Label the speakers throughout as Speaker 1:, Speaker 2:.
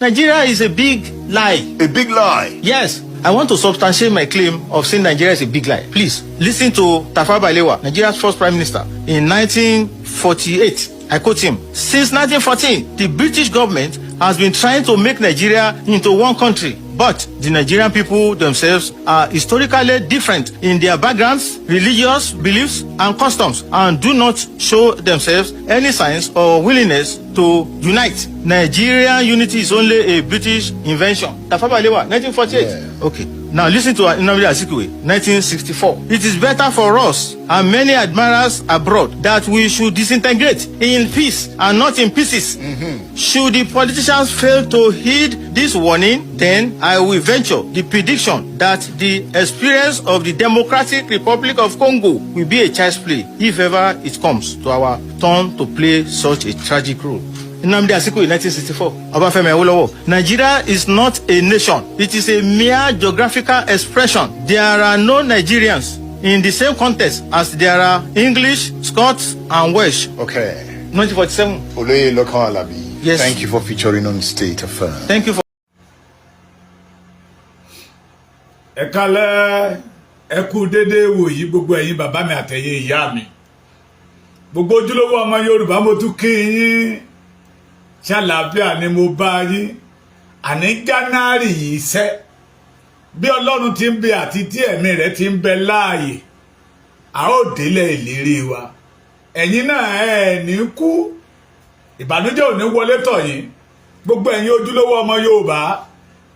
Speaker 1: Nigeria is a big lie.
Speaker 2: A big lie.
Speaker 1: Yes, I want to substantiate my claim of saying Nigeria is a big lie. Please listen to Tafawa Balewa, Nigeria's first prime minister, in 1948. I quote him: "Since 1914, the British government has been trying to make Nigeria into one country. But the Nigerian people themselves are historically different in their backgrounds, religious beliefs, and customs, and do not show themselves any signs or willingness to unite. Nigerian unity is only a British invention." Tafawa Balewa, 1948. Okay. Now listen to Nnamdi Azikiwe, 1964. "It is better for us and many admirers abroad that we should disintegrate in peace and not in pieces. Should the politicians fail to heed this warning, then I will venture the prediction that the experience of the Democratic Republic of Congo will be a child's play if ever it comes to our turn to play such a tragic role." Nnamdi Azikiwe, 1964. Obafemi Awolowo: "Nigeria is not a nation. It is a mere geographical expression. There are no Nigerians in the same context as there are English, Scots, and Welsh." 1947.
Speaker 2: Oloye Lekan Alabi.
Speaker 1: Yes.
Speaker 2: Thank you for featuring on State Affairs.
Speaker 1: Thank you for
Speaker 3: Ẹ kálẹ́, ẹ kú déédéé wòyí, gbogbo ẹ̀yin bàbá mi àtẹ̀yin ìyá mi, gbogbo ojúlówó ọmọ Yorùbá, mo tún kí yín. Ṣàlàáfíà ni mo bá yín? Àní January yìí sẹ́, bí Ọlọ́run ti ń bẹ àti tí ẹ̀mí rẹ̀ ti ń bẹ láàyè, a ó délẹ̀ ìlérí wa. Ẹ̀yin náà ẹ̀ ní kú, ìbànújẹ́ ò ní wọlé tọ̀ yín. Gbogbo ẹ̀yin ojúlówó ọmọ Yorùbá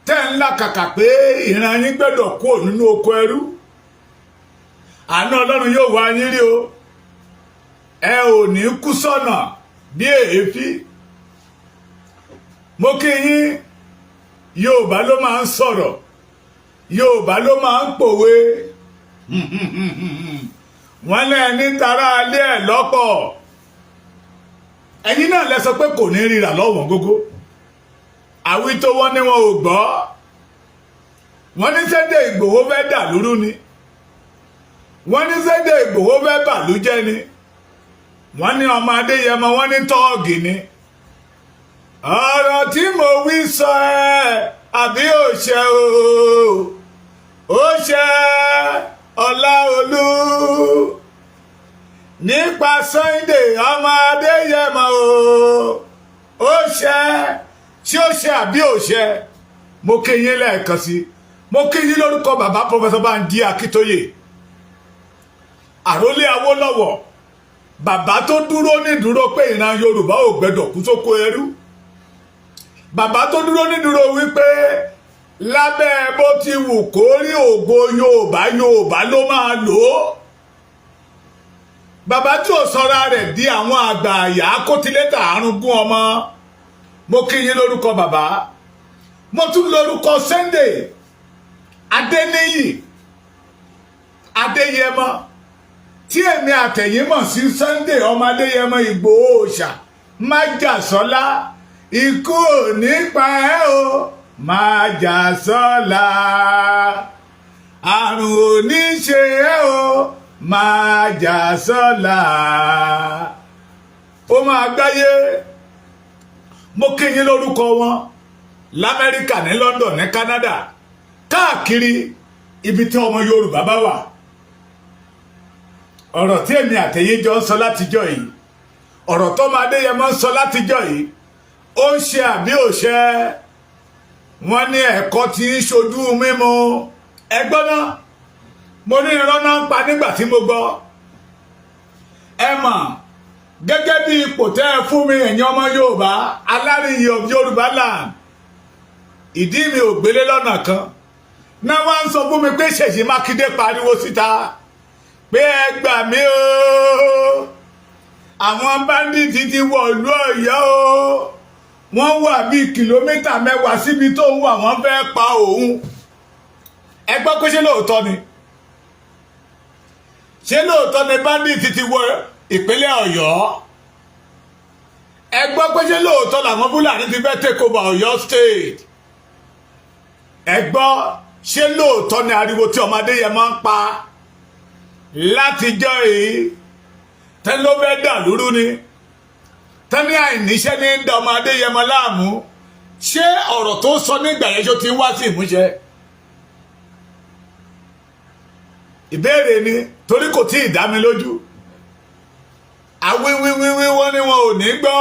Speaker 3: tẹ́ ń làkàkà pé ìran yín gbọ́dọ̀ kúrò nínú oko ẹrú, àánú Ọlọ́run yóò wá yín rí o. Ẹ ò ní kú sọ́nà bí èéfín. Mo kí yín. Yorùbá ló máa ń sọ̀rọ̀, Yorùbá ló máa ń pòwe. Wọ́n lẹ́ni tara alẹ́ ẹ̀ lọ́pọ̀. Ẹ̀yin náà lẹ sọ pé kò ní rírà lọ́wọ́n gógó. Àwí tó wọ́n ní wọn ò gbọ́. Wọ́n ní Sunday Ìgbòho fẹ́ dà lúrú ni, wọ́n ní Sunday Ìgbòho fẹ́ bàlújẹ́ ni, wọ́n ní ọmọ Adéyẹmọ, wọ́n ní tọ́ọ̀gì ni. Ọ̀rọ̀ tí mo wí sọ ẹ́ àbí ò ṣe o? Ó ṣe. Ọláolú, nípa Sunday ọmọ Adéyẹmọ o, ó ṣe. Ṣé ó ṣe àbí ò ṣe? Mo kí yín lẹ́ẹ̀kan sí. Mo kí yín lórúkọ bàbá Professor Banji Akíntóyè, àrólé Awólọ́wọ̀, bàbá tó dúró nídúró pé ìran Yorùbá ò gbẹdọ̀ kú sóko ẹrú, bàbá tó dúró nídúró wípé lábẹ́ bó ti wù kó rí, ògo Yorùbá, Yorùbá ló máa lò ó, bàbá tí ò sọra rẹ̀ di àwọn àgbà àyà kótílétà àrùn gún ọmọ. Mo kí yín lórúkọ bàbá. Mo tún lórúkọ Sunday Adéníyì Adéyẹmọ, tí èmi àtẹ̀yìn mọ̀ sí Sunday ọmọ Adéyẹmọ Ìgbòho Òòṣà. Májàsọ́lá, ikú ò ní pa ẹ́ o, májàsọ́lá. Àrùn ò ní ṣe ẹ́ o, májàsọ́lá. Ó máa gbáyé. Mo kí yín lórúkọ wọn l'Amẹ́ríkà, ní London, ní Canada, káàkiri ibi tí ọmọ Yorùbá bá wà. Ọ̀rọ̀ tí èmi àtẹ̀yìn jọ ń sọ látijọ́ yìí, ọ̀rọ̀ tó máa Adéyẹmọ ń sọ látijọ́ yìí, ó ń ṣe àbí ò ṣe? Wọ́n ní ẹ̀kọ́ tí ń ṣojú mímu. Ẹgbọ́n náà, mo ní irọ́ náà ń pa nígbà tí mo gbọ́. Ẹ mọ̀, gẹ́gẹ́ bí ipò tẹ́ ẹ fún mi, ẹ̀yin ọmọ Yorùbá, alárìnyí of Yorùbá land, ìdí mi ò gbélé lọ́nà kan náà. Wá ń sọ fún mi pé Ṣèyí Mákindé pariwo síta pé ẹ gbà mí o, àwọn bandit ti wọ ìlú Ọ̀yọ́ o, wọ́n wà bíi kìlómítà 10 síbi tó ń wà, wọ́n fẹ́ pa òun. Ẹ gbọ́ pé ṣé lóòótọ́ ni? Ṣé lóòótọ́ ni bandit ti wọ ìpínlẹ̀ Ọ̀yọ́? Ẹ gbọ́ pé ṣé lóòótọ́ làwọn Fúlàní ti fẹ́ take over Ọ̀yọ́ State? Ẹ gbọ́, ṣé lóòótọ́ ni ariwo tí ọmọdé yẹn máa ń pa látijọ́ yìí, tẹ́ ló fẹ́ dà lúrú ni, tẹ́ ní àìníṣẹ́ ní ń da ọmọ Adéyẹmọ láàmú? Ṣé ọ̀rọ̀ tó sọ nígbà yẹn, ṣó ti ń wá sí ìmúṣẹ? Ìbéèrè ni, torí kò tí ì dá mi lójú. Àwíwíwíwí, wọ́n ní wọn ò ní gbọ́.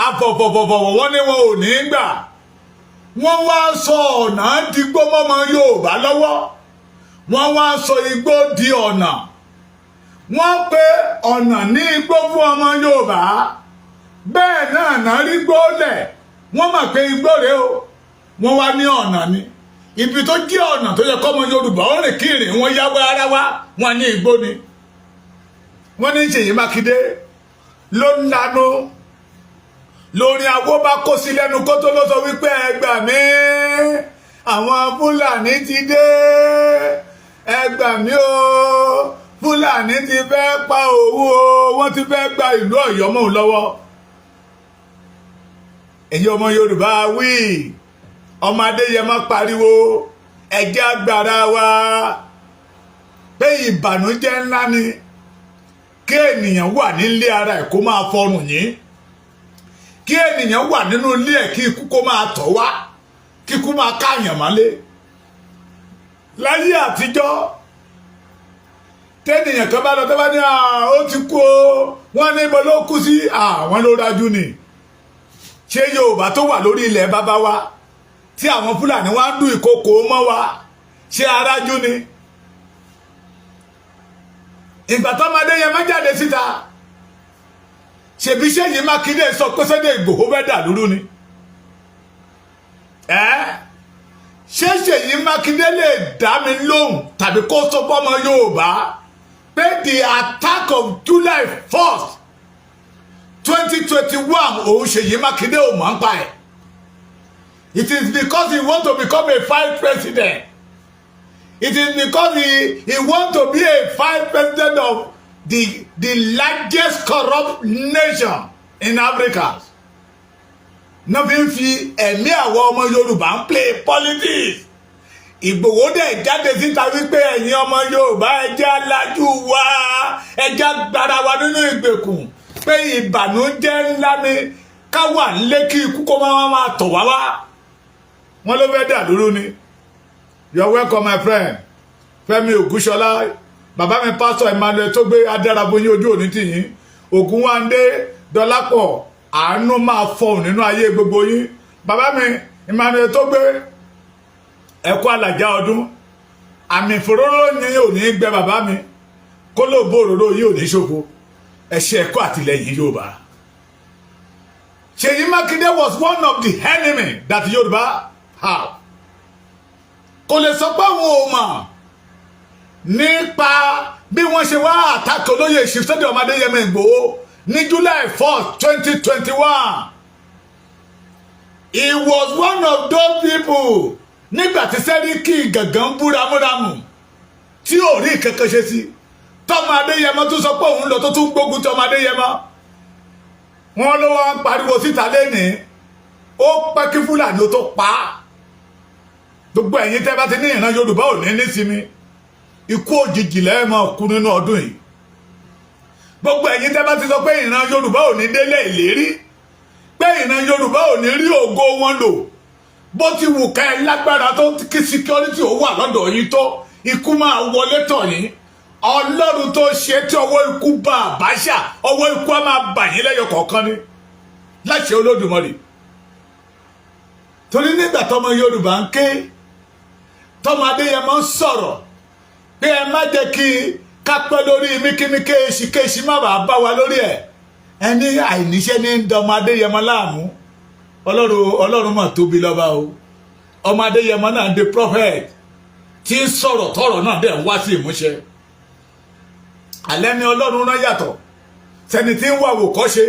Speaker 3: Afọ̀fọ̀fọ̀fọ̀, wọ́n ní wọn ò ní gbà. Wọ́n wá sọ ọ̀nà dìgbò mọ́mọ́ Yorùbá lọ́wọ́. Wọ́n wá sọ igbó di ọ̀nà. Wọ́n pe ọ̀nà ní igbó fún ọmọ Yorùbá. Bẹ́ẹ̀ náà náà rí gbólẹ̀. Wọ́n mọ̀ pé igbó rèé o, wọ́n wá ní ọ̀nà ni. Ibi tó jẹ́ ọ̀nà tó yẹ kọ́mọ Yorùbá ó rìn kiri, wọ́n yáwó ara wá, wọ́n ní igbó ni. Wọ́n ní Ṣèyí Mákindé ló ń lanu lórí awó bá kó sí lẹ́nu kó tó ló sọ wípé, "Ẹ gbà mí, àwọn Fúlàní ti dé. Ẹ gbà mí o, Fúlàní ti fẹ́ pa òwú o, wọ́n ti fẹ́ gba ìlú Ọ̀yọ́ mọ́ òun lọ́wọ́." Ẹ̀yin ọmọ Yorùbá, wí ọmọ Adéyẹmọ pariwo, ẹjẹ́ agbára wa pé ìbànújẹ́ ńlá ni kí ènìyàn wà nílé ara ẹ̀ kó máa fọrùn yín, kí ènìyàn wà nínú ilé ẹ̀ kí ikú kó máa tọ̀ wá, kí ikú máa káàyàn mọ́lé. Láyé àtijọ́, tẹ́nìyàn kan bá lọ, tó bá ní ó ti kú o, wọ́n ní ibo ló kú sí? Àwọn ló rájú ni. Ṣé Yorùbá tó wà lórí ilẹ̀ bàbá wa tí àwọn Fúlàní wá ń dún ìkòkò mọ́ wa, ṣé arájú ni? Ìgbà tọ́mọdé yẹn má jáde síta, ṣèbí Ṣèyí Mákindé sọ pé Sunday Ìgbòho fẹ́ dà lúrú ni ẹ? Ṣé Ṣèyí Mákindé lè dá mi lóhùn tàbí kó sọ fọ́mọ Yorùbá pé the attack of July 1st 2021, òun Ṣèyí Mákindé ò mọ̀ ń pa ẹ̀? It is because he want to become a vice president. It is because he want to be a vice president of the largest corrupt nation in Africa. Náà fi ń fi ẹ̀mí àwọn ọmọ Yorùbá ń play politics. Ìgbòho dẹ̀ jáde síta wípé, "Ẹ̀yin ọmọ Yorùbá, ẹ jẹ́ alájú wa, ẹ jẹ́ agbára wa nínú ìgbèkùn," pé ìbànújẹ́ ńlá ni ká wà nílé kí ikú kó máa máa tọ̀ wá wá. Wọ́n ló fẹ́ dà lúrú ni. You are welcome, my friend Fẹ́mi Ògúnṣọlá. Bàbá mi, Pásítọ̀ Emmanuel tó gbé adárabóyún, ojú òní tìyín. Ògúnwándé Dọlápọ̀, àánú máa fọhùn nínú ayé gbogbo yín. Bàbá mi Emmanuel tó gbé, ẹkú àlàjá ọdún. Àmì ìfòróró yín ò ní gbẹ. Bàbá mi, kó ló bó òróró yìí ò ní ṣòfò. Ẹ ṣe ẹkú àtìlẹ́yìn Yorùbá. Ṣèyí Mákindé was one of the enemy that Yorùbá have. Kò lè sọ pé àwọn ò mọ̀ nípa bí wọ́n ṣe wá attack olóyè Sunday ọmọ Adéyẹmọ Ìgbòho ní July 4th 2021. He was one of those people nígbà tí Sẹ́ríkì gàngán bú ramúramù tí ò rí kankan ṣe sí tọ́mọ Adéyẹmọ, tún sọ pé òun lọ, tó tún gbógun tọ́mọ Adéyẹmọ. Wọn ló wá ń pariwo síta lẹ́nìí, ó pẹ́ kí Fúlàní ó tó pa á. Gbogbo ẹ̀yin tẹ́ bá ti ní ìran Yorùbá ò ní nísinmi, ikú òjijì lẹ́ẹ̀mọ́ kú nínú ọdún yìí. Gbogbo ẹ̀yin tẹ́ bá ti sọ pé ìran Yorùbá ò ní délé ìlérí, pé ìran Yorùbá ò ní rí ògo wọn lò, bó ti wù ká ẹ lágbára tó, kí security ó wà lọ́dọ̀ yín tó, ikú máa wọlé tọ̀ yín. Ọlọ́run tó ṣe tí ọwọ́ ikú bá Àbáṣà, ọwọ́ ikú á máa bà yín lẹ́yọ kọ̀ọ̀kan ni láṣẹ Olódùmarè. Torí nígbà tọmọ Yorùbá ń ké, tọmọ Adéyẹmọ ń sọ̀rọ̀ pé ẹ má jẹ́ kí kápẹ́ lórí míkímíkí, èsìkéṣì má bàa bá wa lórí ẹ̀, ẹni àìníṣẹ́ ní ń dọmọ Adéyẹmọ láàmú. Ọlọ́run, Ọlọ́run mà tóbi lọ́ba o. Ọmọ Adéyẹmọ náà di prophet tí ń sọ̀rọ̀, tọ̀rọ̀ náà dẹ̀ ń wá sí ìmúṣẹ. Alẹ́ ni Ọlọ́run rán yàtọ̀ sẹ́ni tí ń wà wò kọ́ṣe.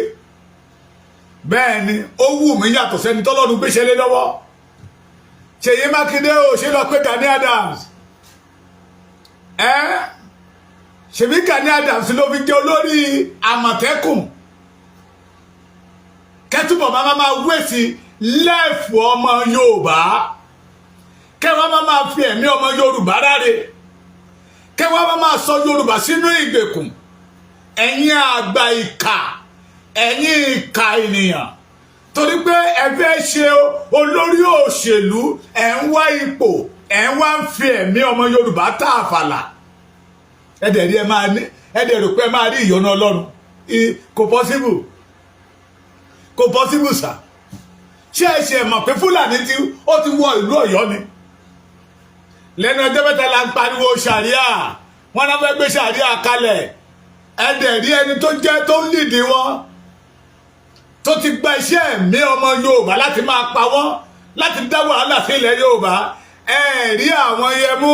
Speaker 3: Bẹ́ẹ̀ ni ó wù mí yàtọ̀ sẹ́ni tọ́lọ́run gbéṣẹ́ lé lọ́wọ́. Ṣèyí Mákindé ò ṣe lọ pé Gani Adams ẹ ṣèbí Gani Adams ló fi jẹ́ olórí Àmọ̀tẹ́kùn, kẹ́tùbọ̀ máa máa wéṣì lẹ́ẹ̀fù ọmọ Yorùbá, kẹwàá máa máa fi ẹ̀mí ọmọ Yorùbá ráre, kẹwàá máa máa sọ Yorùbá sínú ìgbèkùn. Ẹ̀yin àgbà ìkà, ẹ̀yin ìkà ènìyàn. Torí pé ẹ fẹ́ ṣe olórí òṣèlú, ẹ̀ ń wá ipò, ẹ̀ ń wá ń fi ẹ̀mí ọmọ Yorùbá tá àfàlà. Ẹ dẹ̀ rí, ẹ máa ní, ẹ dẹ̀ rò pé ẹ máa rí ìyọ́nú Ọlọ́run. Kò possible, kò possible sir. Ṣé ẹ ṣe mọ̀ pé Fúlàní tí ó ti wọ ìlú Ọ̀yọ́ ni? Lẹ́nu ọjọ́ mẹ́ta la ń pariwo sàríà, wọn náà fẹ́ gbé sàríà kalẹ̀. Ẹ dẹ̀ rí ẹni tó jẹ́ tó ń lìdí wọn, tó ti gba iṣẹ́ ẹ̀mí ọmọ Yorùbá láti máa pa wọ́n, láti dá wàhálà sí ilẹ̀ Yorùbá. Ẹ rí àwọn yẹmú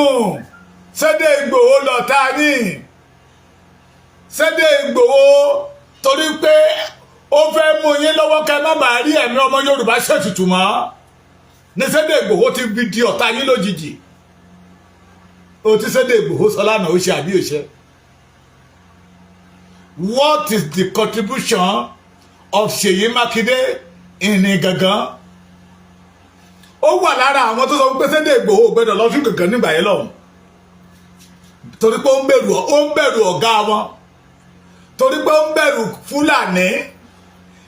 Speaker 3: Sunday Ìgbòho lọ́ta ní Sunday Ìgbòho, torí pé ó fẹ́ mú yín lọ́wọ́ kẹ́ má bàa rí ẹ̀mí ọmọ Yorùbá ṣètùtù mọ́ ní Sunday Ìgbòho ti fi di ọ̀tá yín lójijì. O ti Sunday Ìgbòho sọ lánàá, ó ṣe àbí ó ṣe? What is the contribution of Ṣèyí Mákindé ìní gangan? Ó wà lára àwọn tó sọ pé Sunday Ìgbòho gbọ́dọ̀ lọ sí gangan nígbà yẹn lọ́hùn, torí pé ó ń bẹ̀rù ọ̀gá wọn, torí pé ó ń bẹ̀rù Fúlàní.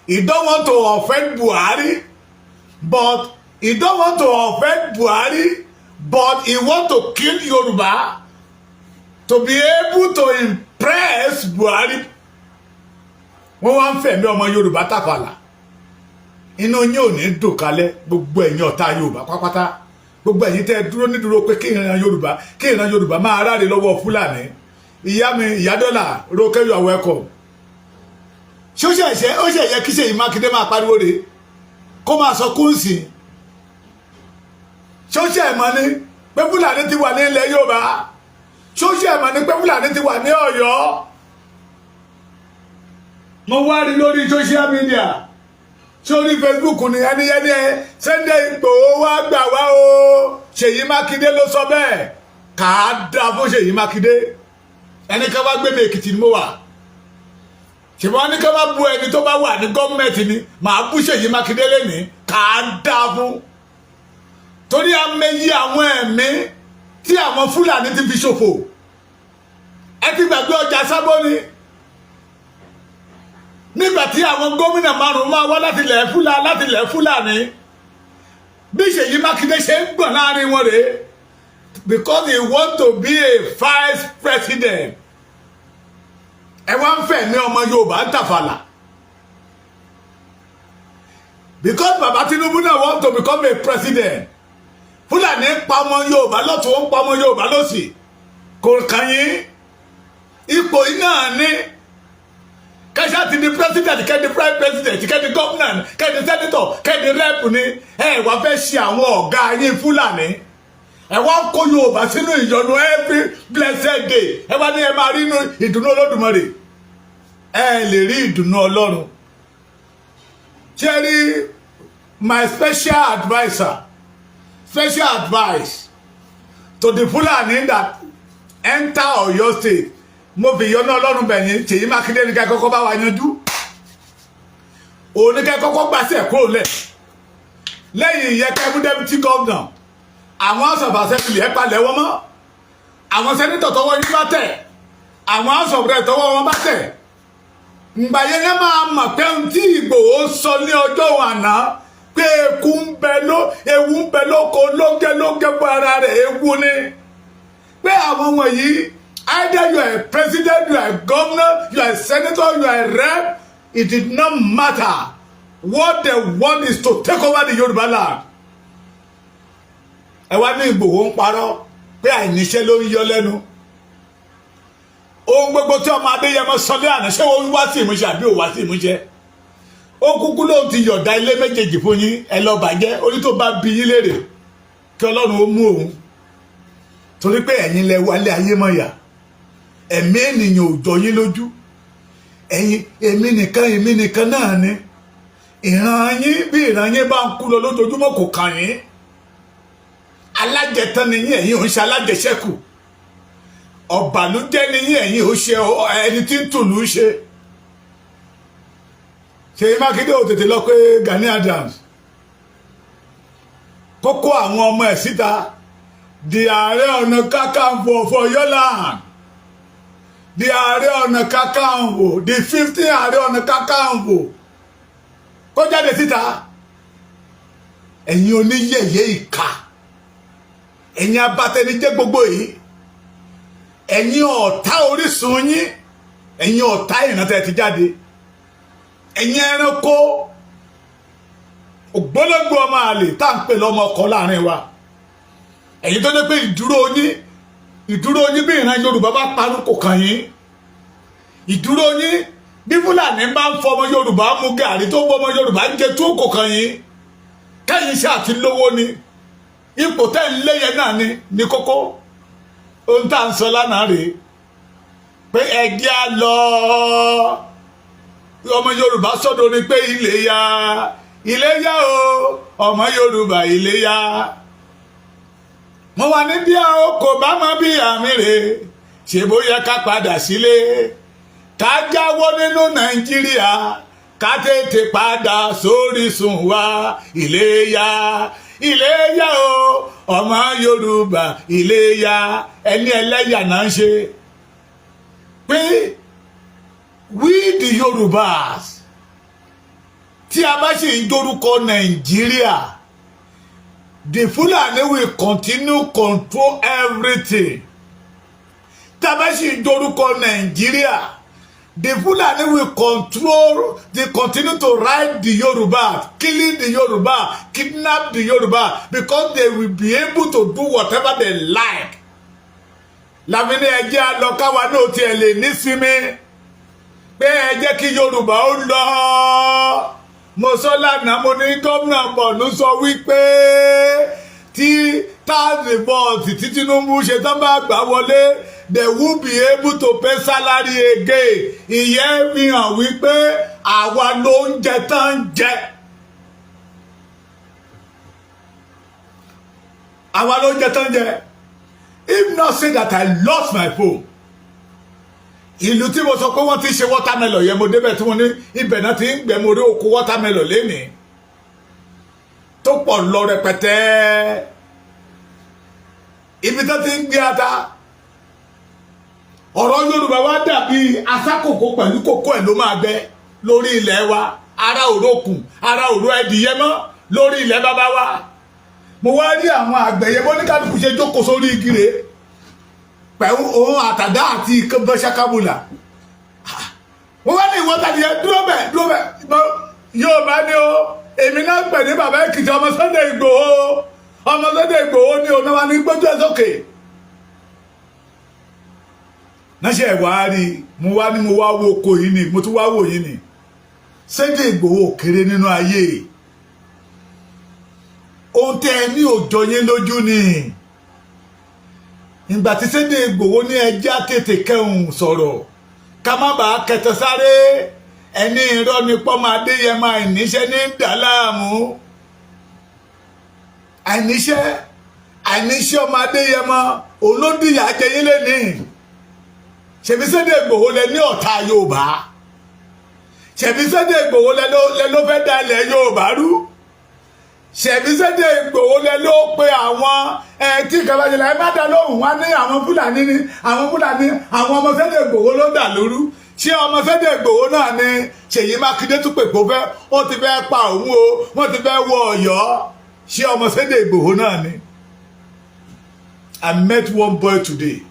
Speaker 3: He don't want to offend Buhari, but he don't want to offend Buhari, but he want to kill Yorùbá to be able to impress Buhari. Wọ́n wá ń fẹ̀mí ọmọ Yorùbá tàfàlà. Inú yín ò ní dùn kálẹ̀, gbogbo ẹ̀yin ọ̀tá Yorùbá pátápátá, gbogbo ẹ̀yin tẹ́ dúró nídúró pé kí ìran Yorùbá máa ráre lọ́wọ́ Fúlàní. Ìyá mi, ìyá dọ́là Rókẹ́, you are welcome. Ṣé ó ṣẹ̀ṣẹ̀ ó ṣẹ̀yẹ kí Ṣèyí Mákindé máa pariwo rè, kó máa sọ kúǹsì? Ṣé ó ṣe mọ̀ ni pé Fúlàní ti wà ní ilẹ̀ Yorùbá? Ṣé ó ṣe mọ̀ ni pé Fúlàní ti wà ní Ọ̀yọ́? Mo wá rí lórí social media, sórí Facebook ni ẹni ẹni ẹ Sunday Ìgbòho wá gbà wá o. Ṣèyí Mákindé ló sọ bẹ́ẹ̀. Kà á dá fún Ṣèyí Mákindé. Ẹni ká wá gbé mi, Èkìtì ni mo wà, ṣùgbọ́n ní ká bá bu ẹni tó bá wà ní gọ́ọ̀mẹ̀ntì ni màá bú Ṣèyí Mákindé lẹ́nìí. Kà á dá fún, torí amẹ́yí àwọn ẹ̀mí tí àwọn Fúlàní ti fi ṣòfò. Ẹ ti gbàgbé ọjà Sábó ni, nígbà tí àwọn gómìnà márùn máa wá láti ilẹ̀ Fúlàní, bí Ṣèyí Mákindé ṣe ń gbọ̀n láàrin wọn rèé, because he want to be a vice president. Ẹ wá ń fẹ̀mí ọmọ Yorùbá ń tàfàlà, because Baba Tinubu náà want to become a president. Fúlàní ń pa ọmọ Yorùbá lọ́tún, ó ń pa ọmọ Yorùbá lọ́sì, kò kàn yín. Ipò yìí náà ní kẹsà ti di president, kẹ́ni prime president, kẹ́ni governor, kẹ́ni senator, kẹ́ni rep ni. Ẹ wá fẹ́ ṣe àwọn ọ̀gá yín Fúlàní, ẹ wá ń kó Yorùbá sínú ìyọnu every blessed day. Ẹ wá ní ẹ máa rí inú ìdùnnú Olódùmarè. Ẹ lè rí ìdùnnú Ọlọ́run. Ṣé rí, my special adviser, special advice to the Fulani that enter Ọ̀yọ́ State, mo fi ìyọ́nú Ọlọ́run bẹ̀yìn. Ṣèyí Mákindé ní ká kọ́kọ́ bá wa yanjú, òun ní ká kọ́kọ́ gbàṣẹ kúrò lẹ̀. Lẹ́yìn ìyẹn, kẹ́mú deputy governor, àwọn House of Assembly, ẹ̀ palẹ̀ wọ́n mọ́. Àwọn senator tọwọ́ yín bá tẹ̀, àwọn House of Rep tọwọ́ wọn bá tẹ̀, ǹgbà yẹn yẹn máa mọ̀ pé ohun tí Ìgbòho sọ ní ọjọ́ àná pé eku ń bẹ ló, ewu ń bẹ lóko lóńgẹ́ lóńgẹ́ fún ara rẹ̀, ewu ni pé àwọn wọ̀nyí, either you are a president, you are a governor, you are a senator, you are a rep, it did not matter. What they want is to take over the Yorùbá land. Ẹ wá ní Ìgbòho ń parọ́, pé àìníṣẹ́ ló ń yọ lẹ́nu. Ohun gbogbo tí ọmọ Adéyẹmọ sọ ní àná, ṣé ó wá sí ìmúṣẹ àbí ò wá sí ìmúṣẹ? Ó kúkú lóun ti yọ̀dá ilé méjèèjì fún yín, ẹ lọ bàjẹ́. Orí tó bá bí yín léèrè, kí Ọlọ́run ó mú òun, torí pé ẹ̀yin lẹ wálé ayé mọ̀yà. Ẹ̀mí ènìyàn ò jọ yín lójú. Ẹ̀yin, èmi nìkan, èmi nìkan náà ni. Ìran yín, bí ìran yín bá ń kú lọ lójoojúmọ́, kò kàn yín. Alájẹtán ni yín, ẹ̀yin ò ń ṣe alájẹṣẹ́kù. Ọ̀bànújẹ́ ni yín, ẹ̀yin ò ṣe ẹni tí ń tùlù ṣe. Ṣèyí Mákindé ò tètè lọ pé Gani Adams kó kó àwọn ọmọ ẹ̀ síta, the Ààrẹ Ọ̀nà Kakanfò for Ọ̀yọ́ land, the Ààrẹ Ọ̀nà Kakanfò, the 15 Ààrẹ Ọ̀nà Kakanfò, kó jáde síta. Ẹ̀yin oníyẹ̀yẹ́ ìka, ẹ̀yin abatẹnijẹ́ gbogbo yìí, ẹ̀yin ọ̀tá orísun yín, ẹ̀yin ọ̀tá ìrántẹ́ ti jáde, ẹ̀yin ẹranko ògbólógbò, ọmọ àlè tá à ń pè lọ́mọ ọkọ láàrin wa, ẹ̀yin tó dé pé ìdúró yín, ìdúró yín, bí ìran Yorùbá bá parun kò kàn yín. Ìdúró yín, bí Fúlàní bá ń fọmọ Yorùbá mu gàrí, tó ń fọmọ Yorùbá ń jẹ tó, kò kàn yín. Kẹ́yìn ṣáà ti lówó ni, ipò tẹ́ ń léyẹ náà ni ní kókó. Ohun tá à ń sọ lánàá rèé pé ẹgbẹ́ á lọ, ọmọ Yorùbá sọ́dọ̀ ni pé ilé yá, ilé yá o, ọmọ Yorùbá, ilé yá. Mo wà ní bí a kò bá mọ bí àmì rè ṣe, bóyá ká padà sílé, ká jáwọ́ nínú Nàìjíríà, ká tètè padà sórísun wa. Iléyá, iléyá o, ọmọ Yorùbá, iléyá. Ẹni ẹlẹ́yà náà ń ṣe pé we the Yorùbás, tí a bá ṣe ń dorúkọ Nàìjíríà, the Fulani will continue control everything. Tí a bá ṣe ń dorúkọ Nàìjíríà, the Fulani will control, they continue to ride the Yoruba, killing the Yoruba, kidnap the Yoruba, because they will be able to do whatever they like. Láfi ní ẹ jẹ́ á lọ, káwa náà tiẹ̀ lè nísinmi, pé ẹ jẹ́ kí Yorùbá ó lọ. Mo sọ lánàá, mo ní gómìnà Borno sọ wípé tí tax report tí Tinubu ṣe tán bá gbà wọlé, they will be able to pay salary again. Ìyẹn fi hàn wípé àwa ló ń jẹ tán ń jẹ, àwa ló ń jẹ tán ń jẹ. If not say that I lost my phone, ìlú tí mo sọ pé wọ́n ti ṣe watermelon yẹn, mo débẹ̀ tí wọ́n ní ibẹ̀ náà ti ń gbẹ. Mo rí oko watermelon lénìí tó pọ̀ lọ rẹpẹtẹ, ibi tó ti ń gbé ata. Ọ̀rọ̀ Yorùbá wa dàbí asákòkò pẹ̀lú kókó ẹ̀ ló máa gbẹ lórí ilẹ̀ wa. Ara òrókùn, ara òró ẹdìyẹ mọ́ lórí ilẹ̀ bàbá wa. Mo wá rí àwọn àgbẹ̀yẹ bó ní kálukú ṣe jókòó sórí igi rèé pẹ̀lú òun àtàdá àti bọ́ṣákábùlà. Wọ́n wá ní ìwọ́n tàbí ẹ dúró bẹ̀, dúró bẹ̀. Yóò bá ní o, èmi náà pè ní bàbá Èkìtì, ọmọ Sunday Ìgbòho, ọmọ Sunday Ìgbòho ní òun náà wà ní gbójú ẹ̀ sókè náṣẹ́. Ẹ̀ wá rí mo wá ní mo wá wo oko yìí ni, mo tún wá wò yìí ni. Sunday Ìgbòho kéré nínú ayé. Ohun tẹ́ ẹ ní òjò yín lójú ni ìgbà tí Sunday Ìgbòho ní ẹjẹ́ tètè kẹhùn sọ̀rọ̀, ká má bàa kẹtẹ sáré. Ẹni irọ́ ni pọ́nmọ Adéyẹmọ, àìníṣẹ́ ní dàlámù, àìníṣẹ́, àìníṣẹ́ ọmọ Adéyẹmọ òun ló dìyà jẹyìn lẹ́nìí. Ṣèbí Sunday Ìgbòho lẹ ní ọ̀tá Yorùbá? Ṣèbí Sunday Ìgbòho lẹ ló fẹ́ da ilẹ̀ Yorùbá rú? Ṣèbí Sunday Ìgbòho lẹ ló pe àwọn ẹ tí ìkàlà jẹlẹ, ẹ má dá lóhùn wá ní àwọn Fúlàní ní àwọn Fúlàní, àwọn ọmọ Sunday Ìgbòho ló dà lóru? Ṣé ọmọ Sunday Ìgbòho náà ni Ṣèyí Mákindé tún pè pé ó ti fẹ́ pa òun o, wọ́n ti fẹ́ wọ Ọ̀yọ́? Ṣé ọmọ Sunday Ìgbòho náà ni? I met one boy today.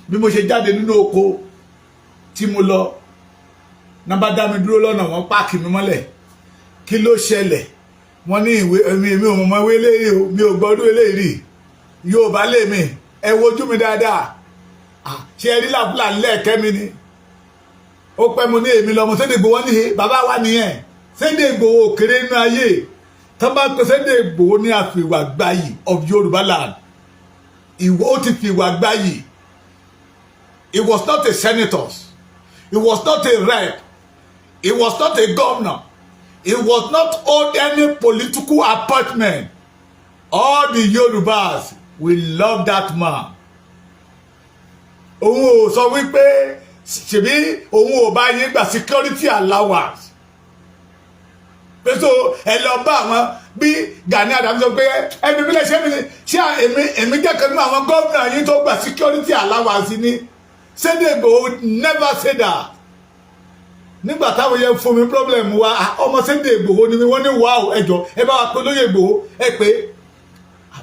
Speaker 3: Bí mo ṣe jáde nínú oko tí mo lọ nàbà, dá mi dúró lọ́nà, wọ́n park mi mọ́lẹ̀. Kí ló ṣẹlẹ̀? Wọ́n ní ìwé èmi ò mọ̀ ìwé eléyìí o, mi ò gbọ́dún eléyìí rí. Yorùbá lè mi, ẹ wojú mi dáadáa. Ṣé ẹ rí làbúlà lẹ́ẹ̀kẹ́ mi ni? Ó pẹ́ mo ní èmi lọ́mọ Sunday Igboho. Ní bàbá wa nìyẹn. Sunday Igboho kéré nínú ayé. Tó bá pẹ́ Sunday Igboho ní àfìwà gbayì of Yorùbá land, ìwọ ó ti fìwà gbayì. He was not a senator, he was not a rep, he was not a governor, he was not hold any political appointment. All the Yorubas will love that man. Òun ò sọ wípé ṣèbí òun ò bá yín gba security allowance pé so ẹ lọ bá àwọn bí Gani Adams sọ pé ẹbí bí lè ṣe mi ṣé èmi jẹ́ kan nínú àwọn gómìnà yín tó gba security allowance ni. Sunday Igboho never say that. Nígbà táwọn yẹn fún mi problem wa, ah, ọmọ Sunday Igboho ni mi. Wọ́n ní wàá ẹjọ́, ẹ bá wa pé lóye Igboho. Ẹ pé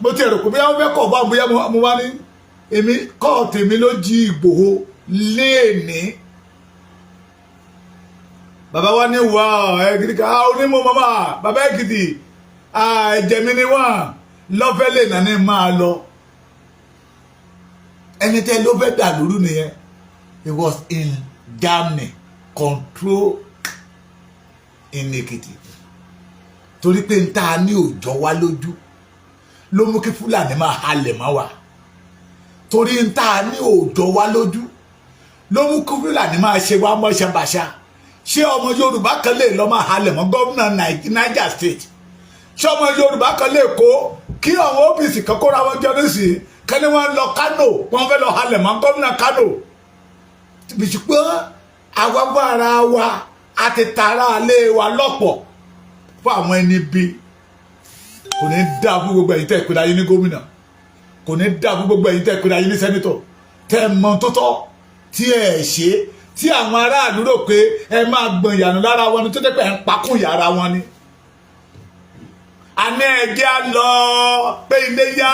Speaker 3: mo ti rò pé bóyá wọ́n fẹ́ kọ̀ bá bóyá mo wá ní èmi kọ́ tèmi ló jí Igboho léèní. Bàbá wa ní wà ẹ gidi ká onímọ̀ mọ́mọ́ bàbá Èkìtì, ẹ̀jẹ̀ mi ni wọ́n lọ́fẹ́ lè nà ní máa lọ. Ẹni tẹ́ ló fẹ́ dà lóru nìyẹn. He was in Germany, control in Èkìtì, torí pé n ta ní òjò wá lójú ló mú kí Fúlàní máa halẹ̀ mọ́ wa. Torí n ta ní òjò wá lójú ló mú kí Fúlàní máa ṣe wá mọ́ṣábàṣá. Ṣé ọmọ Yorùbá kan lè lọ máa halẹ̀ mọ́ gómìnà Niger State? Ṣé ọmọ Yorùbá kan lè kó kí àwọn OPC kan kóra wọn jọ nísìnyí, kẹ́ni wọ́n lọ Kano, wọ́n fẹ́ lọ halẹ̀ mọ́ gómìnà Kano? Ṣùgbọ́n àwa ara wa àti tààrà alẹ́ wa lọ́pọ̀ fún àwọn ẹni bí. Kò ní dáa fún gbogbo ẹ̀yin tẹ́ ìpínlẹ̀ ayé ní gómìnà. Kò ní dáa fún gbogbo ẹ̀yin tẹ́ ìpínlẹ̀ ayé ní senator, tẹ́ ẹ mọ tó tọ́ tí ẹ ṣe, tí àwọn aráàlú rò pé ẹ máa gbọ̀n ìyànú lára wọn ni, tó jẹ́ pé ẹ ń pakún yàrá wọn ni. Àní ẹ̀jẹ̀ á lọ pé ilé yá,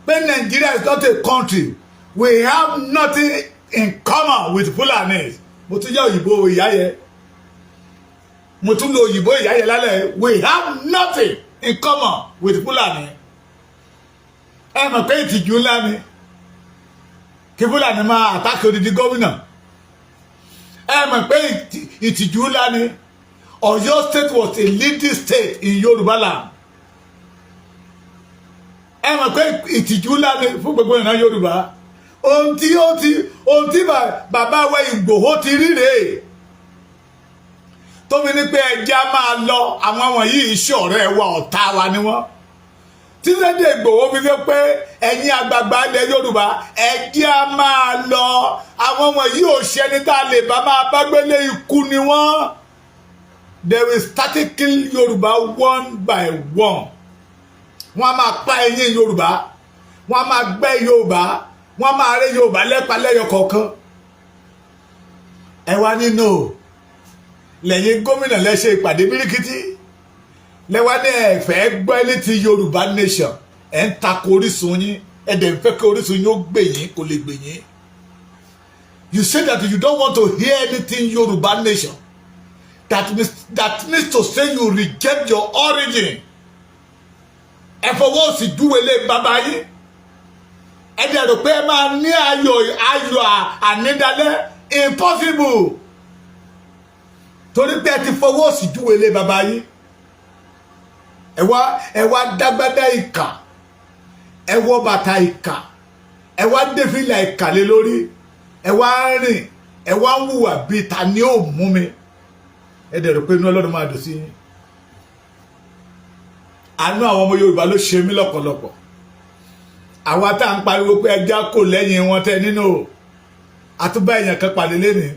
Speaker 3: pé Nigeria is not a country. We have nothing in common with Fulanis. Mo tún yá òyìnbó ìyá yẹ, mo tún lo òyìnbó ìyá yẹ lálẹ́. We have nothing in common with Fulani. Ẹ mọ̀ pé ìtìjú ńlá ni kí Fúlàní máa attack odidi gómìnà. Ẹ mọ̀ pé ìtìjú ńlá ni. Ọ̀yọ́ State was a leading state in Yorùbá land. Ẹ mọ̀ pé ìtìjú ńlá ni fún gbogbo ìran Yorùbá. Ohun tí ó ti, ohun tí bàbá wa Ìgbòho ti rí rèé, tóbi ní pé ẹjẹ́ á máa lọ. Àwọn wọ̀nyí iṣẹ́ ọ̀rẹ́ wa, ọ̀tá wa ni wọ́n. Tí Sunday Ìgbòho fi ṣe pé ẹ̀yin àgbààgbà ilẹ̀ Yorùbá, ẹjẹ́ á máa lọ, àwọn wọ̀nyí ò ṣẹni tá a lè bá máa bá gbélé, ikú ni wọ́n. They will start to kill Yorùbá one by one. Wọ́n á máa pa ẹ̀yìn Yorùbá, wọ́n á máa gbẹ́ Yorùbá, wọ́n á máa rẹ́ Yorùbá lẹ́pa lẹ́yọ kọ̀ọ̀kan. Ẹ wá nínú lẹ́yìn gómìnà lẹ́ṣẹ̀ ìpàdé bíríkìtì lẹ́wà ní ẹ̀fẹ́ gbọ́ létí Yorùbá nation. Ẹ̀ ń takò orísun yín, ẹ̀ dẹ̀ ń fẹ́ kí orísun yín ó gbè yín, kò lè gbè yín. You say that you don't want to hear anything Yorùbá nation. That means to say you reject your origin. Ẹ fọwọ́ sí júwèlé bàbá yín. Ẹ dẹ̀ rò pé ẹ máa ní ayọ̀, ayọ̀ ànídálẹ́. Impossible, torí pé ẹ ti fọwọ́ sí júwèlé bàbá yín. Ẹ wá dágbádá ìkà, ẹ wọ bàtà ìkà, ẹ wá dé fìlà ìkà lé lórí, ẹ wá rìn, ẹ wá ń hùwà bíi ta ni ó mú mi. Ẹ dẹ̀ rò pé inú Ọlọ́run máa dùn sí yín. Àánú àwọn ọmọ Yorùbá ló ṣe mí lọ́pọ̀lọpọ̀. Àwa tá à ń pariwo pé ẹja kò lẹ́yìn wọn tẹ nínú àtúbà èèyàn kan pàdé lẹ́nìí,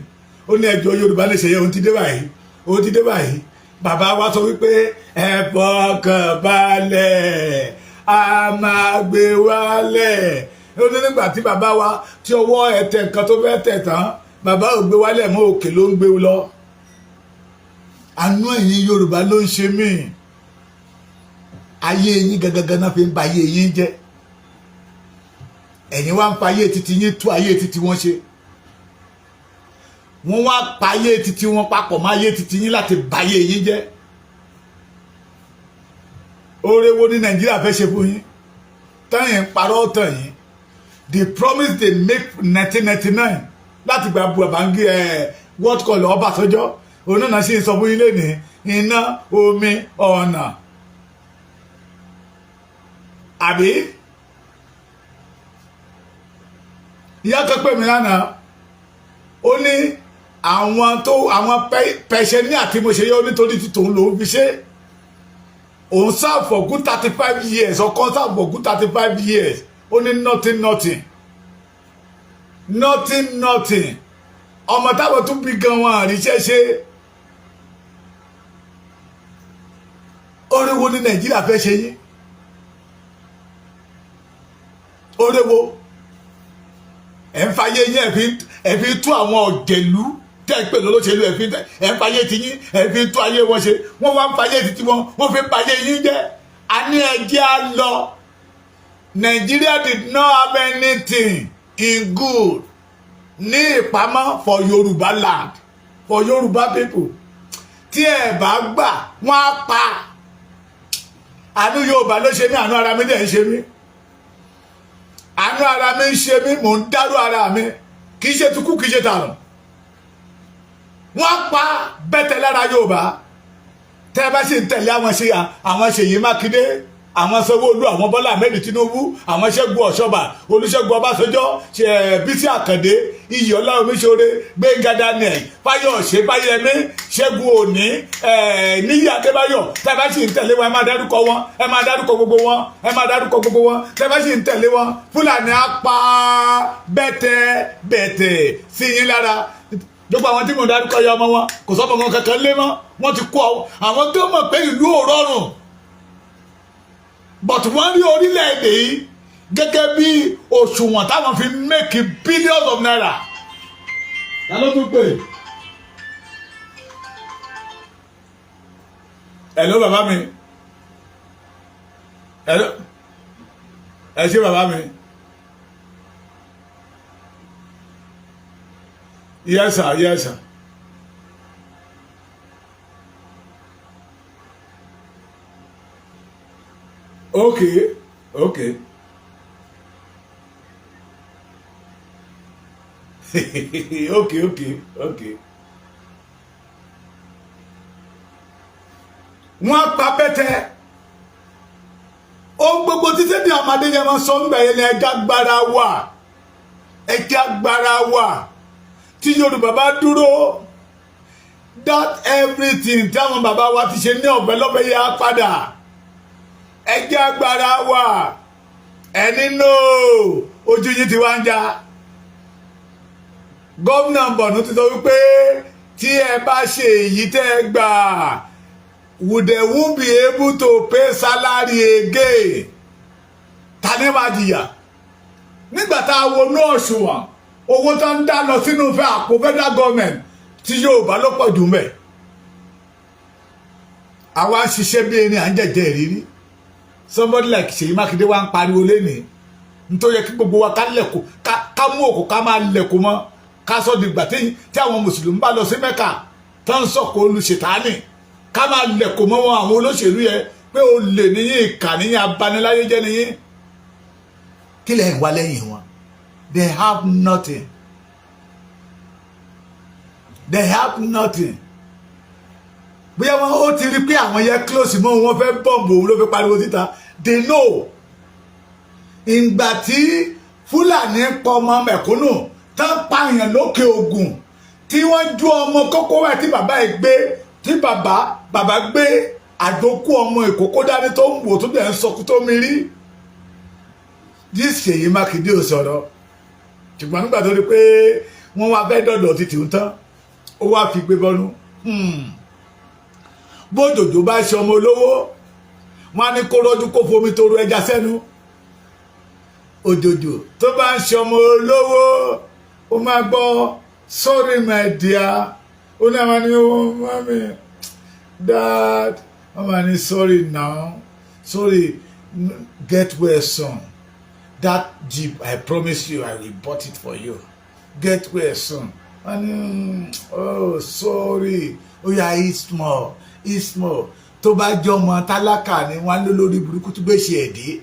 Speaker 3: ó ní ẹjọ́ Yorùbá lè ṣe yẹ, ohun ti dé báyìí, ohun ti dé báyìí. Bàbá wa sọ wípé ẹ fọkàn balẹ̀, a máa gbé wálẹ̀. Ó ní nígbà tí bàbá wa tí ọwọ́ ẹ̀ tẹ nǹkan tó fẹ́ tẹ̀ tán, bàbá ò gbé wálẹ̀ mọ́, òkè ló ń gbé lọ. Àánú ẹ̀yin Yorùbá ló ń ṣe mí. Ayé yín gangan náà fi ń ba ayé yín jẹ́. Ẹ̀yin wá ń fa ayé titi yín tú ayé titi wọn ṣe. Wọ́n wá pa ayé titi wọn papọ̀ mọ́ ayé titi yín láti ba ayé yín jẹ́. Oore wo ní Nàìjíríà fẹ́ ṣe fún yín tẹ́yìn ń parọ́ tàn yín? The promise they make 1999 láti gba Babangida ẹ̀, what call Ọbásanjọ́, òun náà sì ń sọ fún yín lẹ́nìí: iná, omi, ọ̀nà. Àbí ìyá kan pè mí lánàá, ó ní àwọn tó àwọn pensioner àti mo ṣe yẹ, ó nítorí tí tòun lòún fi ṣe. Òun serve for good 35 years, ọkọ serve for good 35 years. Ó ní nothing, nothing, nothing, nothing. Ọmọ táwọn tún bí gan wọn àríṣẹ́ ṣe. Oore wo ní Nàìjíríà fẹ́ ṣe yín? Oore wo? Ẹ̀ ń fàyè yín, ẹ̀ fi tú àwọn ọ̀jẹ̀lú. Tẹ́ ẹ pè lólóṣèlú, ẹ fi ẹ ń fayé ti yín, ẹ fi ń tó ayé wọn ṣe. Wọ́n wá ń fayé ti tiwọn, wọ́n fi ń fayé yín jẹ́. A ní ẹ jẹ́ á lọ. Nigeria did not have anything in good ní ìpamọ́ for Yorùbá land, for Yorùbá people. Tí ẹ bá gbà, wọ́n á pa. Àánú Yorùbá ló ṣe mí, àánú ara mi dẹ̀ ń ṣe mí, àánú ara mi ń ṣe mí. Mò ń dárò ara mi, kì í ṣe tukú, kì í ṣe tààrùn. Wọ́n pa bẹ́tẹ̀ lára Yorùbá. Tẹ́ ẹ bá sì ń tẹ̀lé àwọn ṣe àwọn Ṣèyí Mákindé, àwọn Sanwó-Olú, àwọn Bọ́lá Ahmed Tinubu, àwọn Ṣẹ́gun Ọ̀ṣọ́bà, Olúṣẹ́gun Ọbásanjọ́, ṣe Bísí Àkàndé, Iyọ̀lá Omiṣore, Gbẹ́ngà Daniel, Fáyọ̀ṣe, Fáyẹmí, Ṣẹ́gun Òní, Níyì Adébáyọ̀, tẹ́ ẹ bá sì ń tẹ̀lé wọn, ẹ máa dárúkọ wọn, ẹ máa dárúkọ gbogbo wọn, ẹ máa dárúkọ gbogbo wọn. Tẹ́ ẹ bá sì ń tẹ̀lé wọn, Fúlàní á pa bẹ́tẹ̀ bẹ́tẹ̀ sí yín lára. Gbogbo àwọn tí mo dárúkọ yọ, ọmọ wọn kò sọ́mọ wọn kankan lé mọ́. Wọ́n ti kó àwọn tó mọ̀ pé ìlú ò rọrùn, but wọ́n rí orílẹ̀-èdè yìí gẹ́gẹ́ bí òṣùwọ̀n táwọn fi make billions of naira. Ta ló tún pè? Hello, bàbá mi. Hello, ẹ ṣé, bàbá mi. Yes sir, yes sir. Okay, okay. Wọ́n pa bẹ́tẹ̀ ohun gbogbo títí di àmàdé yẹn máa sọ ńgbà yẹn ni ẹja gbára wà, ẹja gbára wà. Tí Yorùbá bá dúró, that everything tí àwọn bàbá wa ti ṣe ní ọ̀fẹ́ lọ́fẹ́ yẹn á padà. Ẹjẹ́ agbára wà. Ẹni no, ojú yín ti wá ń já. Gómìnà Borno ti sọ wípé tí ẹ bá ṣe èyí tẹ́ ẹ gbà, would they won't be able to pay salary again. Ta ni máa jìyà nígbà tá a wo inú òṣùwọ̀n owó tó ń dá lọ sínú fẹ́ àpò federal government, tí Yorùbá ló pọ̀ jù mẹ́? Àwa ń ṣiṣẹ́ bí erin, à ń jẹ̀jẹ̀ ìrírí. Somebody like Ṣèyí Mákindé wá ń pariwo lénìí nítorí yẹ kí gbogbo wa ká lẹ̀kọ́, ká mú òkú, ká máa lẹ̀kọ́ mọ́, ká sọ dìgbà tí àwọn mùsùlùmí bá lọ sí Mẹ́kà tó ń sọ̀kò olùṣètánì, ká máa lẹ̀kọ́ mọ́ wọn. Àwọn olóṣèlú yẹn pé olè níyìn, ìkà níyìn, abaniláyé jẹ́ níyìn. Kí lẹ̀ ń wá lẹ́yìn wọn? They have nothing, they have nothing. Bóyá wọn ó ti rí pé àwọn yẹn close mọ́ wọn, fẹ́ bọ́ǹbù òun ló fi pariwo síta. They know. Ìgbà tí Fúlàní pọ̀ ọmọ mẹ̀kúnnù tán, pààyàn lókè Ògùn, tí wọ́n ju ọmọ kókó wẹ̀, tí bàbá ẹ̀ gbé, tí bàbá bàbá gbé àjókù ọmọ ìkókó dání tó ń wò, tó bẹ̀ ń sọkú tó mi rí. Ṣèyí Mákindé ò sọ̀rọ̀, ṣùgbọ́n nígbà tó rí pé wọ́n wá fẹ́ dọ̀dọ̀ títì ń tán, ó wá fi gbé bọ́nú. Bójòjò bá ṣe ọmọ olówó, wọn á ní kó rọ́jú kó fomi toro ẹja sẹ́nu. Òjòjò tó bá ń ṣe ọmọ olówó, ó máa gbọ́, "Sorry my dear." Ó ní àwọn ní, "Oh mummy, dad." Wọ́n máa ní, "Sorry now, sorry, get well soon. That jeep, I promise you, I will bought it for you. Get well soon." Wọ́n ní, "Oh sorry, ó yá, eat small, eat small." Tó bá jẹ́ ọmọ tálákà ni, wọ́n á lé lórí burúkú tó gbé ṣe ẹ̀dí.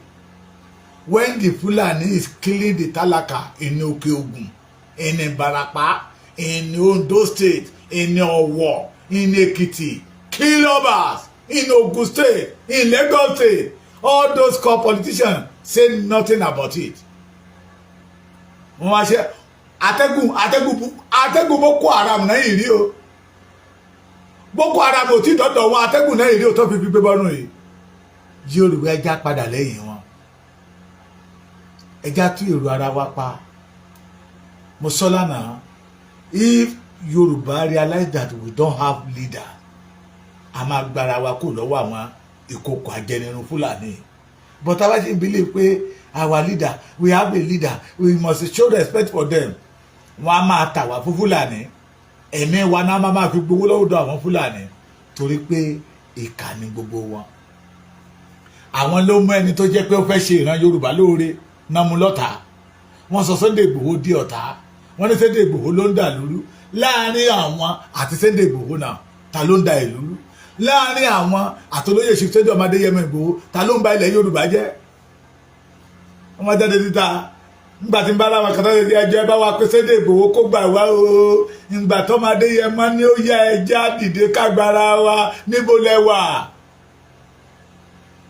Speaker 3: When the Fulani is killing the tálákà in Òkè Ògùn, in Ìbàràpá, in Ondo State, in Ọ̀wọ̀, in Ekiti, kill others in Ogun State, in Lagos State, all those core politicians say nothing about it. Wọ́n wá ṣe atẹ́gùn, atẹ́gùn, atẹ́gùn Boko Haram náà yìí rí o. Boko Haram ò tí dọ́dọ̀ wọn, atẹ́gùn náà yìí rí o tó fi fi gbé bọ́nú yìí. Yorùbá, ẹja padà lẹ́yìn wọn, ẹja tú èrò ara wa pa. Mo sọ lánàá, if Yorùbá realize that we don't have leader, a máa gbára wa kó lọ́wọ́ àwọn ìkòkò ajẹnirun Fúlàní. But àwa ṣe ń believe pé our leader, we have a leader, we must show respect for them, wọ́n á máa tà wá fún Fúlàní. Ẹ̀mí wa náà máa fi gbowó lọ́wọ́dọ̀ àwọn Fúlàní, torí pé ìkà ni gbogbo wọn. Àwọn ló mú ẹni tó jẹ́ pé ó fẹ́ ṣe ìran Yorùbá lóore náà mú lọ́tà. Wọ́n sọ Sunday Igboho di ọ̀tá. Wọ́n ní Sunday Igboho ló ń dà lúrú. Láàárín àwọn àti Sunday Igboho náà, ta ló ń da ìlú rú? Láàárín àwọn àtolóyè ṣe Sunday ọmọdé Yẹmọ Igboho, ta ló ń ba ilẹ̀ Yorùbá jẹ́? Wọ́n máa jáde títa ńgbà tí ń bá láwọn kan tó ṣe ẹjọ́, ẹ bá wa pé Sunday Igboho kó gbà wá o. Ńgbà tọ́mọdé Yẹmọ ní ó yá, ẹja dìde kágbára wa. Níbo lẹ wà?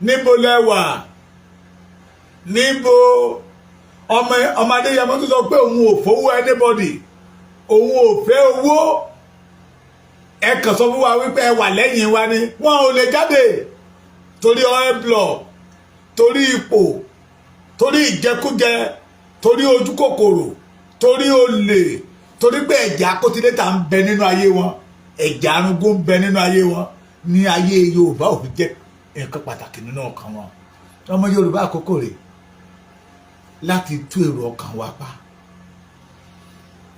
Speaker 3: Níbo lẹ wà? Níbo? Ọmọ ọmọdé Yẹmọ tó sọ pé òun ò fowó anybody, òun ò fẹ́ owó, ẹ kàn sọ fún wa wípé ẹ wà lẹ́yìn wa ni. Wọn ò lè jáde torí oil block, torí ipò, torí ìjẹkújẹ, torí ojú kòkòrò, torí olè, torí pé ẹ̀jẹ̀ akótilétà ń bẹ nínú ayé wọn, ẹ̀jẹ̀ arúgbó ń bẹ nínú ayé wọn. Ní ayé Yorùbá ò fi jẹ́ nǹkan pàtàkì nínú ọkàn wọn. Ọmọ Yorùbá, àkókò rẹ̀ láti tú èrò ọkàn wa pa.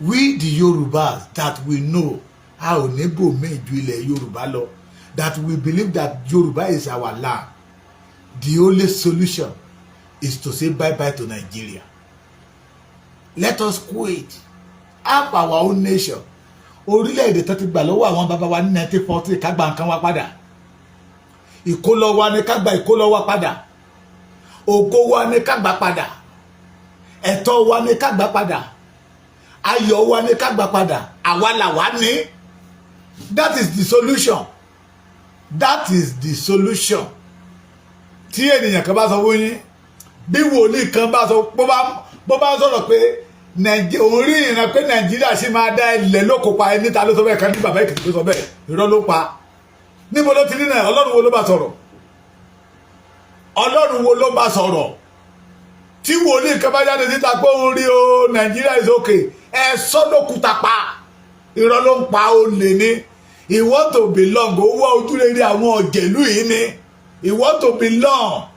Speaker 3: We the Yorùbás that we know a ò ní bòmíì ju ilẹ̀ Yorùbá lọ, that we believe that Yorùbá is our land, the only solution is to say bye bye to Nigeria. Let us quit, have our own nation. Orílẹ̀-èdè tó ti gbà lọ́wọ́ àwọn bàbá wa ní 1940, ká gba nǹkan wa padà. Ìkólọ wa ní ká gba ìkólọ wa padà. Ògo wa ní ká gbà padà. Ẹ̀tọ́ wa ní ká gbà padà. Ayọ̀ wa ní ká gbà padà. Àwa làwa ní. That is the solution. That is the solution. Tí ènìyàn kan bá sọ fún yín, bí wòlíì kan bá sọ, bó bá sọ̀rọ̀ pé òun rí ìran pé Nàìjíríà ṣì máa dá ilẹ̀ lóko pa, ẹni ta ló sọ bẹ́ẹ̀? Kan ní bàbá Èkìtì ló sọ bẹ́ẹ̀. Irọ́ ló pa. Níbo ló ti rí náà? Ọlọ́run wo ló bá sọ̀rọ̀? Ọlọ́run wo ló bá sọ̀rọ̀? Tí wòlíì kan bá jáde síta pé òun rí o, Nàìjíríà is okay, ẹ sọ́dọ̀kúta pa. Irọ́ ló ń pa, olè ní. He want to belong. Owó ojúrere àwọn ọ̀jẹ̀lú yìí ni he want to belong.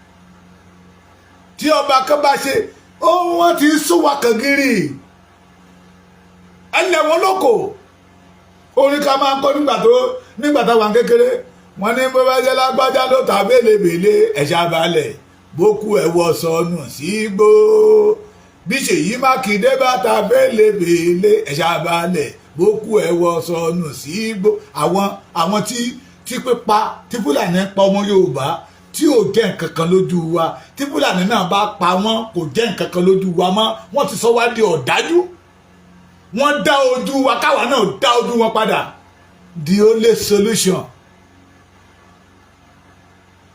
Speaker 3: Tí ọba kan bá ṣe ó, wọ́n ti sún wa kàngírì ẹlẹ́ wọn lóko. Orin ká máa ń kọ́ nígbà táwọn kékeré, wọ́n ní bó bá jẹ́ lágbájá ló ta bélebèlé, ẹ̀ṣá balẹ̀ bókú ẹ̀ wọ sọnù sígbó. Bí Ṣèyí Mákindé bá ta bélebèlé, ẹ̀ṣá balẹ̀ bókú ẹ̀ wọ sọnù sígbó. Àwọn tí pípa tí Fúlàní pa ọmọ Yorùbá tí ò jẹ́ nǹkan kan lójú wa, tí Fúlàní náà bá pa wọ́n, kò jẹ́ nǹkan kan lójú wa mọ́. Wọ́n ti sọ wá di ọ̀dájú. Wọ́n dá ojú wa, káwa náà dá ojú wọn padà. The only solution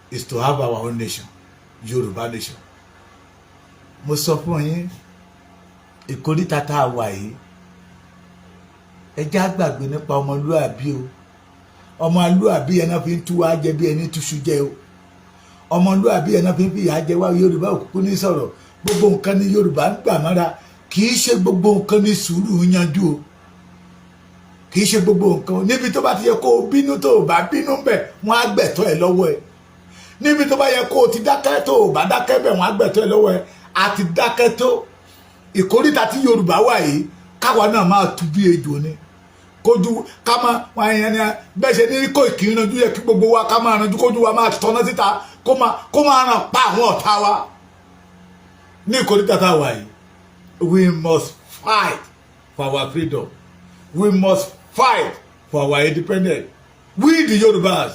Speaker 3: is to have our own nation, Yorùbá nation. Mo sọ fún yín, ìkóríta tá a wà yìí, ẹ já gbàgbé nípa ọmọlúàbí o. Ọmọlúàbí yẹn náà fi ń tú wa jẹ bí ẹni túṣu jẹ o. Ọmọlúàbí yẹn náà fi ń fìyà jẹ wá. Yorùbá òkùnkùn ní sọ̀rọ̀. Gbogbo nǹkan ní Yorùbá ń gbà mọ́ra. Kì í ṣe gbogbo nǹkan ní sùúrù yanjú o. Kì í ṣe gbogbo nǹkan. Níbi tó bá ti yẹ kó o bínú, tó o bá bínú bẹ̀, wọ́n á gbẹ̀tọ́ ẹ lọ́wọ́ ẹ. Níbi tó bá yẹ kó o ti dákẹ́, tó o bá dákẹ́ bẹ̀, wọ́n á gbẹ̀tọ́ ẹ lọ́wọ́ ẹ. Àti dákẹ́ tó ìkóríta tí Yorùbá wà yìí, káwa náà máa tu bí ejò ni kojú ká máa wọn yẹn ni bẹ́ẹ̀ ṣe ní kó ìkìrìnàjú yẹ kí gbogbo wa ká máa ranjú, kójú wa máa tọ́ná síta, kó máa ràn pa àwọn ọ̀tá wa ní ìkóríta tá a wà yìí. We must fight for our freedom. We must fight for our independence. We the Yorubas,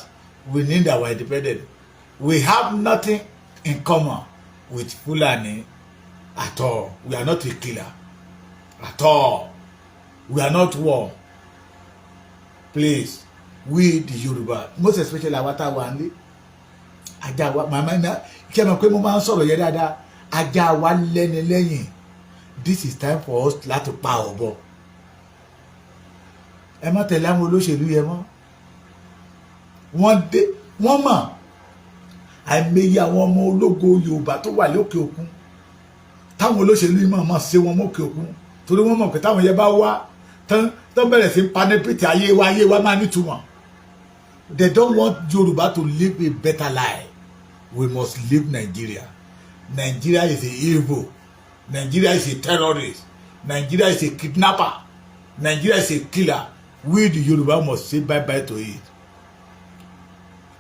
Speaker 3: we need our independence. We have nothing in common with Fulani at all. We are not a killer at all. We are not war. Please, we the Yoruba, most especially àwa tá a wà nílé, ajá wa màmá iná kí ẹ mọ̀ pé mo máa ń sọ̀rọ̀ yẹn dáadáa. Ajá wa lẹ́ni lẹ́yìn. This is time for us láti pa ọ̀bọ. Ẹ má tẹ̀lé àwọn olóṣèlú yẹn mọ́. Wọ́n dé, wọ́n mọ̀. Àìmọye àwọn ọmọ ológo Yorùbá tó wà lókè òkun táwọn olóṣèlú yìí máa ṣe wọn mọ́kè òkun, torí wọ́n mọ̀ pé táwọn yẹn bá wá tán tán, bẹ̀rẹ̀ sí panẹ́pìtì ayé wa, ayé wa máa nítumọ̀. They don't want Yorùbá to live a better life. We must leave Nigeria. Nigeria is a evil. Nigeria is a terrorist. Nigeria is a kidnapper. Nigeria is a killer. We the Yoruba must say bye bye to it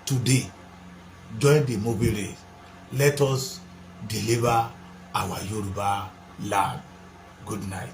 Speaker 3: today. Join the movie race. Let us deliver our Yoruba land. Good night.